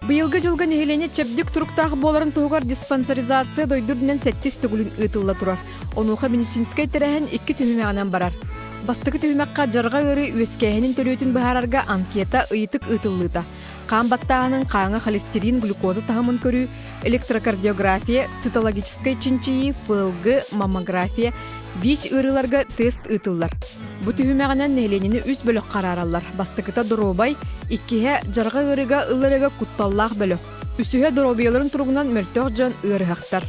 Быйылгы дьылга нэһилиэнньэ чэбдик туруктаах буоларын туһугар диспансеризация дойду үрдүнэн сэттис төгүлүн ыытылла турар. Онуоха медицинскэй тэрээһин икки түһүмэҕинэн барар. Бастакы түһүмэххэ дьарҕа ыарыы үөскээһинин төрүөтүн быһаарарга анкета ыйытык ыытыллыыта, хаан баттааһынын хааҥа холестерин, глюкоза таһымын көрүү, электрокардиография, цитологическай чинчийии, ФЛГ, маммография, ВИЧ ыарыыларга тест ыытыллар. Бу түһүмэҕинэн нэһилиэнньэни үс бөлөх хараараллар. Бастакыта доруобай, иккиһэ дьарҕа ыарыыга ылларыга кутталлаах бөлөх, үсүһэ доруобуйаларын туругунан мөлтөх дьон ыарыһахтар.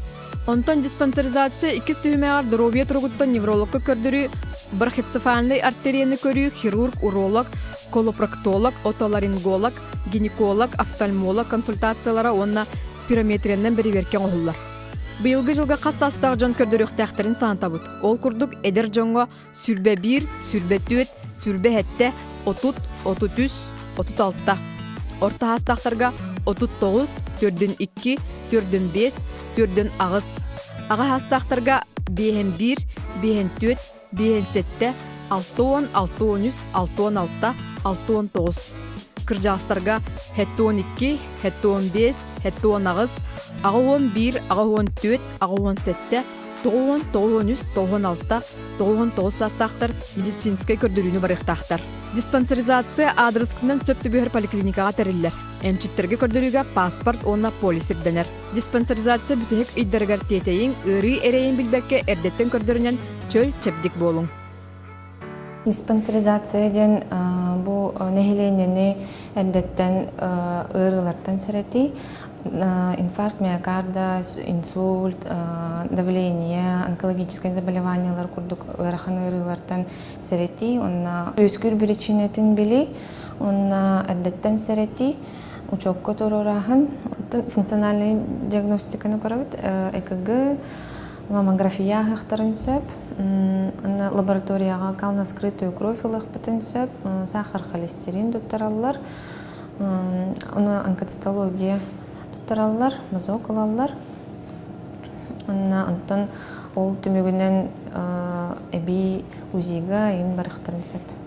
Онтон диспансеризация иккис түһүмэҕэр доруобуйа туругуттан неврологка көрдөрүү, брахицефальнай артерияны көрүү, хирург, уролог, колопроктолог, отоларинголог, гинеколог, офтальмолог консультациялара уонна спирометриянан бэрэбиэркэ оҥоһуллар. Быйылгы дьылга хас саастаах дьон көрдөрүөхтээхтэрин санатабыт. Ол курдук эдэр дьоҥҥо 21, 24, 27, 30, 33, 36. Орто саастаахтарга 39, 42, 45, 48. Аҕа саастаахтарга 51, 54, 57, 60, 63, 66, 69. Кырдьаҕастарга 72, 75, 78, 81, 84, 87, 90, 93, 96, 99 саастаахтар медицинскэй көрдөрүүнү барыахтаахтар. Диспансеризация аадырыскытынан сөп түбүһэр поликлиникаҕа тэриллэр. Эмчиттэргэ көрдөрүүгэ паспорт уонна полис ирдэнэр. Диспансеризация бүтэһик ыйдарыгар тиэтэйиҥ, ыарыы эрэйин билбэккэ эрдэттэн көрдөрүнэн чөл, чэбдик буолуҥ. Диспансеризация диэн бу нэһилиэнньэни эрдэттэн ыарыылартан сэрэтии, инфаркт миокарда, инсульт, давление, онкологическай заболеваниелар курдук ыарахан ыарыылартан сэрэтии, уонна үөскүүр биричиинэтин билии, уонна эрдэттэн сэрэтии, учуокка туруорааһын, функциональнай диагностиканы көрөбүт, ЭКГ, маммография аһыахтарын сөп, лабораторияҕа кал на скрытую кровь ылыахпытын сөп, сахар холестерин туттараллар, ону онкоцитология туттараллар, мазок ылаллар. Уонна онтон ол түмүгүнэн эбии УЗИга иин барыахтарын сөп.